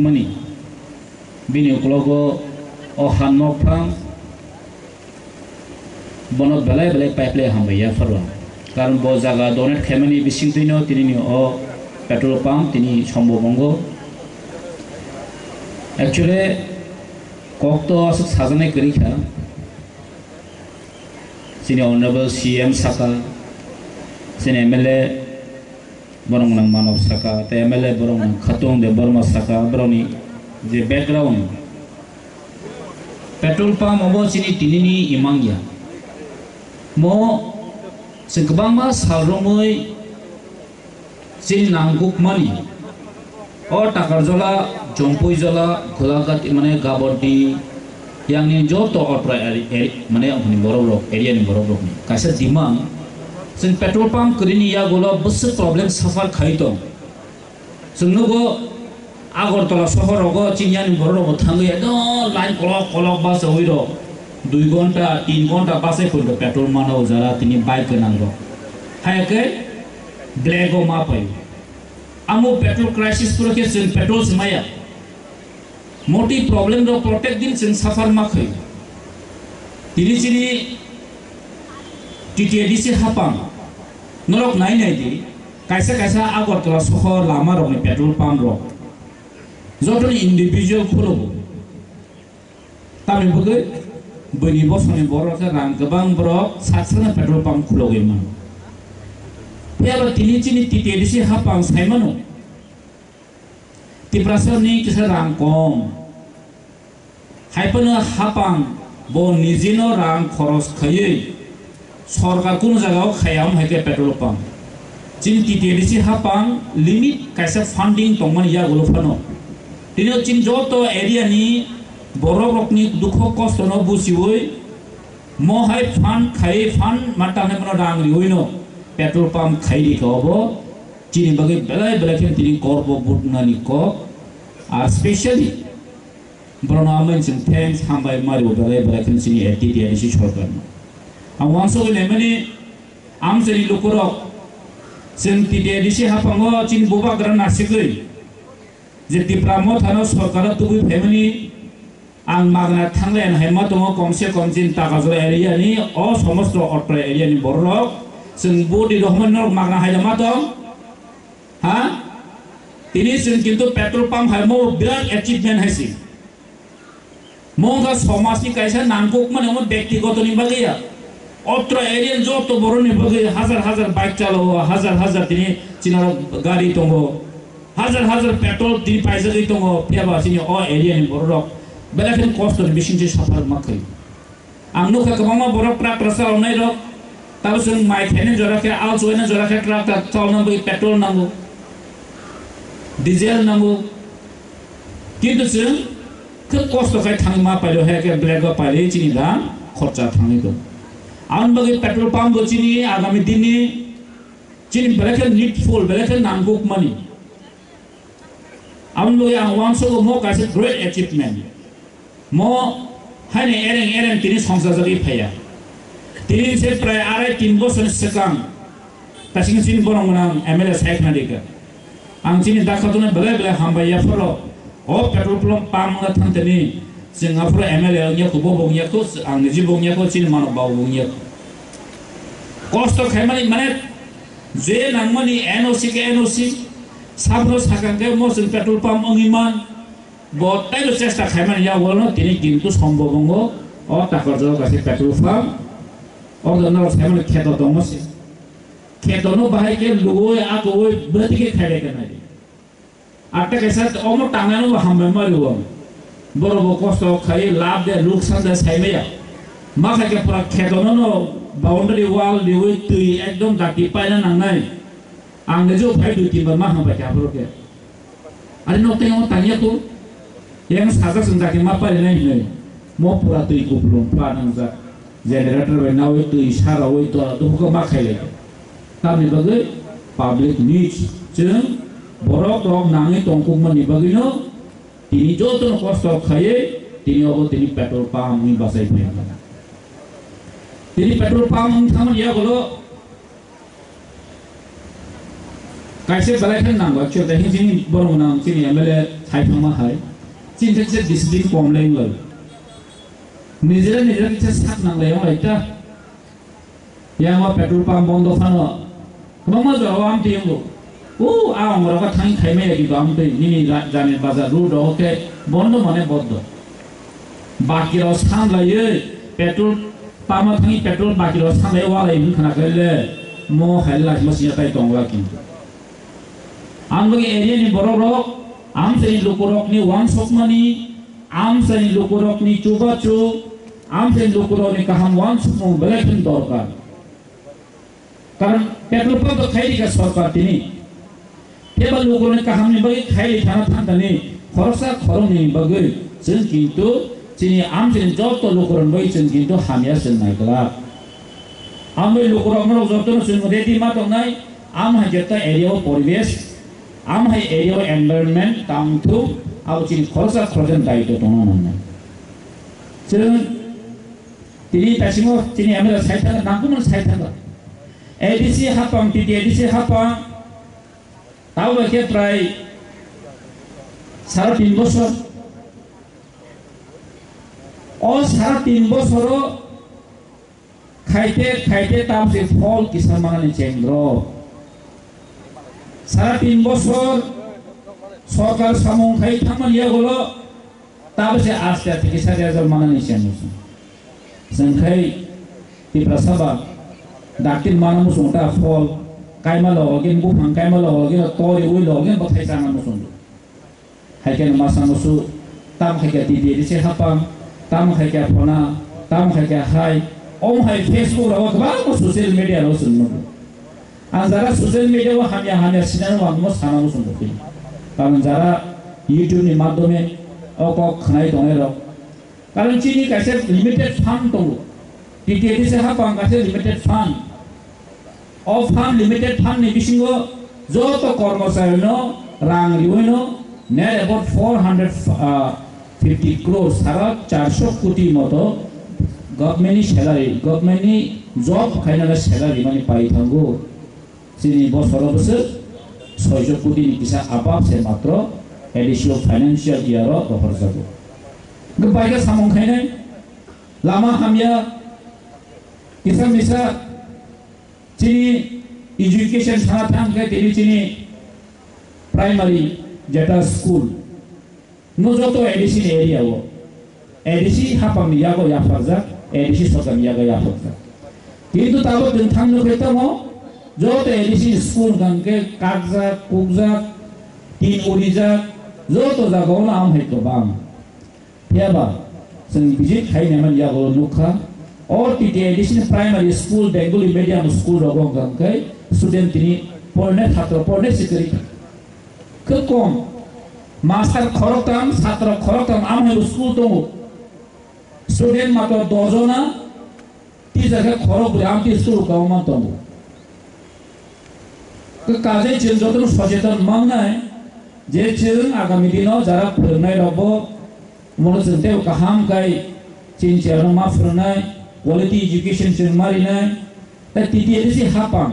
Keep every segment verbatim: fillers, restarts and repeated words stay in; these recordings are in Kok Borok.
mani. Bini uklogo o han nok phang bono belai belai pipe lai hambai ya pharo. Karon bo jaga donate khaimani bising twino tini ni o petrol pump tini sombo mongo. Actually, kok to aswk sajaknai kwrwi kha. Chini Honorable C M saka, chini M L A borok nang Manav saka, tei M L A borok nang Khatung Debbarma saka, borokni je background, petrol pump obo chini tinini imang ya. Mo chwng kwbangma sal romwi chini nangkukmani o Takarjala, Jompuijala, Golaghat, mane Gabordi, yangni joto otra eri-, eri-, mane hwnwi borok rok, area ni borok rokni kaisa demand, chwng petrol pump kwrwini yagulo bwswk problem suffer khai tong. Chwng nugo Agartala sohor rogo chini yani borok rok bo thangwi ekdom line kolok kolok bachawi rok dui ghonta, tin ghonta bachai phunto petrol mano o jara tini bike gwnang rok. Hai khe black o ma pai. Amo petrol crisis puro khe chwng petrol se maya. Moti problem rok protek din chwng suffer ma khai. Tini chini T T A D C hapang norok nai nai di, kaisa kaisa Agartala sohor lama rokni petrol pump rok jotoni individual khulogo. Tamni bagwi buini bosongni borok khe rang kwbang borok sak sakno petrol pump khulogwi mano. Phiya ba tini chini T T A D C hapang sai mano. Tiprasani kisa rang kom. Hai phano hapang bo nijino rang khoros khaiwi sorkar kunu jagao khaiya wng hai khe petrol pump. Chini T T A D C hapang limit kaisa funding tongmani yagulo phano. Tini chini joto area ni borok rokni dukho kosto no buchiwi mo hai fund khai fund mata hai mano rang riwi no petrol pump khai ri kha obo. Chini bagwi belai belai khe tini korbo budnani kok, ar specially borokno amai chwng thanks hambai mario belai belai khe chini T T A D C sorkarno. Ang wansugwi naimani amchaini lukurok chwng T T A D C haphango chini bubagra nasigwi je Tipra Mothano sorkaro tubui phaimani Ang magna thanglaiya hai ma tongo, komse kom chini Takarjala area ni o somosto Otro area ni borok rok chwng body rohman norok magna hai ma tong ha. Tini chwng kintu petrol pump hai mo birat achievement hai si. Mo wngkha somaj ni kaisa nangkuk mani omo bektigoto ni bagwi ya. Otro area ni joto borok ni bagwi hajar hajar bike chalo, hajar hajar tini chini gari tongo. Hajar hajar petrol tini paijagwi tongo, phiya ba chini o area ni borok rok belai kheno kosto ni bising se suffer ma khai. Ang nukha kwbangma borok truck truck chalonai rok, tabo chwng mai khaina jora khe, al chubaina jora khe truck truck chalona bagwi petrol nango, diesel nango. Kintu chwng khub kosto khai thangwi ma pailo, hai khe black o pailwi chini rang khorcha thangwi tongo. Aboni bagwi petrol pump bo chini agami din ni Chini belai khe needful, belai khe nangkuk mani. Aboni bagwi ang uansukgo mo kaisa great achievement. Mo haino ereng ereng tini songchajagwi phaiya. Tini se prai arai tin bosor swkang tasing chini borok gwnang M L A sai khna rikha. Ang chini dakhatuna belai belai hambai yapharo. O petrol pump pump wngna thang tini, chwng aphuru M L A wngya kho, bo bo wngya kho, ang niji bo wngya kho, chini manok ba bo wngya kho. Kosto khaimani mane je nangmani N O C khe N O C, sabno sakang khe mo chwng petrol pump wngwi man, bo taibo chesta khaimani ya walo tini kintu sombo bongo o Takarjala kaisa petrol pump, o norok saimani kheto tongo se. Khetono bahai khe luwi, akwi, bwtwi khe khailai khe nai. Atte kaisa omo tangnano bo hambai ma rwo. Borok bo kosto khai lab de, luksan de saimaya. Ma khai khe pura khetono no boundary wall riwi twi ekdom dati paina nangnai. Ang de jo phai dui tin bar ma hambai khe aphuru khe. Ani nok tei omo tangya kho. Yang sajak sung dati ma parinai hinwi. Mo pura twi kupulung pla nangjak. Generator bai nawi twi sarawi to duhukhe ma khailai. Tamni bagwi public needs chwng borok rok nangwi tongkukmani bagwino tini jotono kosto khaiwi tini obo tini petrol pump ni bachai phai. Tini petrol pump wng thangmani yagulo Kaisa belai khe nango, actually, tei chini borok nang chini M L A Hai thangma hai. Chini khe discipline kom leng lai. Nijera nijera kisa sak nang lai ong lai ta. Yang o petrol pump bondo phano. Kwbangma jora o amtwi wngo. O, a ongorok thang khai maya kintu amtwi nini ra-, jani bazar road o khe bondo mane bondo. Baki rok san lai ei petrol pump o thangwi petrol baki rok san lai walai hwn khna khe le mo hai lai mo siya tai tong la kintu. Ang bagwi area ni borok rok, amsani lukurok ni wansokmani, amsani lukurok ni chubachu, amsani lukurok ni kaham wansukmung belai khe dorkar. Karon petrol pump to khai rikha sorkar tini. Teba lukurok ni kaham ni bagwi khai ri thana thantani khoroksa khoroknwi ni bagwi chwng kintu chini amsani joto lukurok ni bagwi chwng kintu hamya chwng nai glak. Ambai lukurok norok joto no chwng ready ma tongnai. Am hai khe ta area o poribesh, am hai area o environment tang thung, abo chini khoroksa khoroksa ni daitw tongna nangnai. Chwng tini taisingo chini M L A sai thangkha, nangkukmani sai thangkha. A D C hapang, T T A D C hapang, tabo bai khe prai sara tin bosor. O sara tin bosoro Khaite, khaite tamse phol kisa manani chengro. Sara tin bosor sorkar samung khai thangmani yagulo tamse aste aste kisa result manani chengro. Chwng khai Tiprasa ba dakti mana musung ta phol kaima logo gin buphang kaima logo gin tori ui logo gin bwthai chana musung. Hai khe masa musu, tam hai khe T T A D C hapang, tam hai khe phona, tam hai khe hai, om hai Facebook rogo kwbangma social media rogo chwng nugo. Ang jara social media o hamya hamya sinani wngmo sana musu nugo. Karon jara YouTube ni madhyome o kok khwnai tongnai rok, Karon chini kaisa limited fund tongo. T T A D C hapang kaisa limited fund. O fund, limited fund ni bisingo joto kormochari no rang riwi no net about four hundred fifty crores, sara charso koti moto government ni salary, government ni job khainani salary mani pai thango. Chini bosoro bwswk soijo koti ni kisa abab se matro A D C o financial year o rohorjago. Hwnkhe bai khe samung khainai lama hamya kisa misa chini education sana thang khe tini chini primary jeta school. No joto A D C ni area o. A D C hapang ni yago yapharjak, A D C sorkar ni yago yapharjak. Kintu tabuk chwng thang nukwi tongo, joto A D C ni school hwnkhe kakjak, kukjak, tin urijak, joto jaga o no am hai kwbang. Phiya ba, chwng visit khai naimani yago nukha, o T T A D C ni primary school, Bengali medium school rogo hwnkhe student tini porne, chhatro porne sikiri. Khe kom. Master khoroktham, chhatro khoroktham, amhai school tongo. Student matro do jona, teacher khe khorokbri, amtwi school kwbangma tongo. Khe kajai chwng jotono socheton mangnai je chwng agami dino jara phwrwngnai rokbo Omono chwng teibo kaham khai chini chayano ma phwrwngnai, quality education chwng ma rinai, tei T T A D C hapang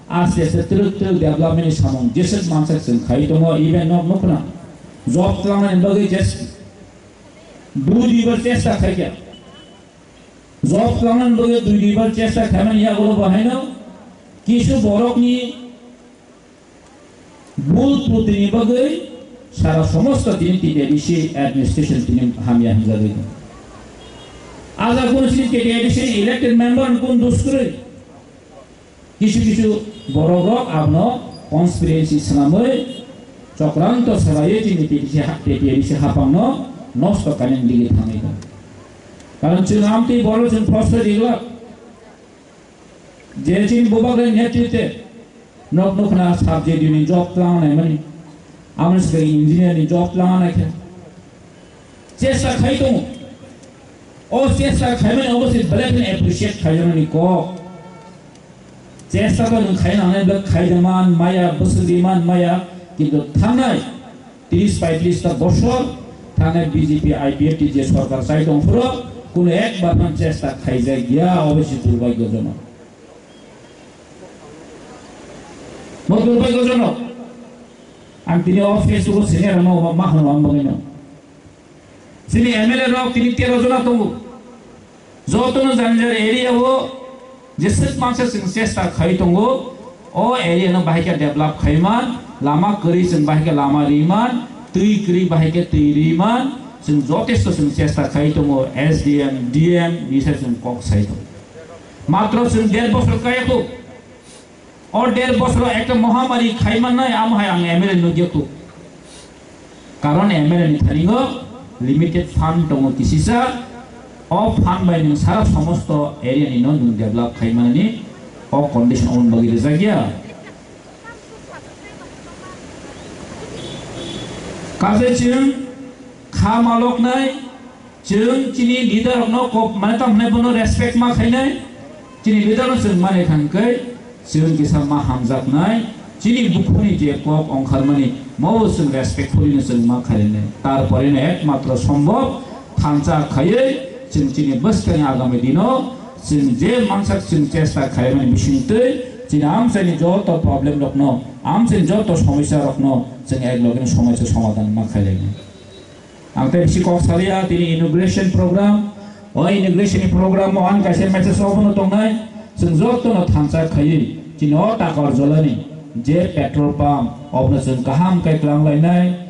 aste aste twrwk twrwk development ni samung jeswk mansak chwng khai tongo, even nok nukna job twlangnani bagwi jes dui dui bar chesta khaikha. Job twlangnani bagwi dui dui bar chesta khaimani yagulo bo haino kisu borokni Bul trutini bagwi sara somosto tini T T A D C administration tini hamya hwnjagwi tongo. Ajak kunu chini T T A D C ni elected member kunu duskwrwi kisu kisu borok rok abono conspiracy swnamwi chokranto salaiwi chini T T A D C ha-, T T A D C hapangno nosto kainani digi thangwi tongo. Karon chwng amtwi borok chwng prosto riglak. Je chini bubak rok netrite nok nukna subject ni job twlangna naimani, amoni swkang engineer ni job twlangna naikha. Chesta khai tongo. O chesta khaimani obo se belai kheno appreciate khaijaknani kok. Chesta to nwng khai nangnai belai khaida man maya, bwswk di man maya, kintu thangnai tris paitris ta bosor thangnai B J P I P F T je sorkar chai tong phuru kunu ekbar phan chesta khaijak ya, obo se durbaigyojonok. Mo durbaigyojonok. Ang tini o Facebook o senior rokno ma hwnwi ang bagwino. Chini M L A rok tini tero jona tongo. Jotono jani jani area o jeswk mansa chwng chesta khai tongo, o area no bahai khe develop khai man, lama kwrwi chwng bahai khe lama ri man, twi kwrwi bahai khe twi ri man, chwng jotesto chwng chesta khai tongo, S D M, D M ni se chwng kok sai tongo. Matro chwng der bosor kaya kho. O der bosoro ekta mohamari khai mannai, amo hai ang M L A nugya kho. Karon M L A ni thaningo limited fund tongo kisisa, o fund bai nwng sara somosto area ni no nwng develop khai manani o condition on bagwi rijak ya. Kaje chwng kha maloknai, chwng chini leader rokno kok mane tamo hwnwi bono respect ma khainai, chini leader no chwng mani thangkhe chwng kisa ma hamjaknai, chini bukhuni je kok ongkharmani mobo chwng respectfully no chwng ma khainai. Tarpore no ekmatro sombhob thansa khaiwi chwng chini bwskangni agami dino chwng je mansak chwng chesta khaimani bisingtwi chini amchaini joto problem rokno, amchaini joto somosya rokno chwng ek loge no somosya somadhan ma khailainai. Ang tei bisi kok salia tini inauguration program. O inauguration ni program o ang kaisa message obono tongnai. Chwng joto no thansa khaiwi chini o Takarjolani je petrol pump obono chwng kaham khe twlang lainai.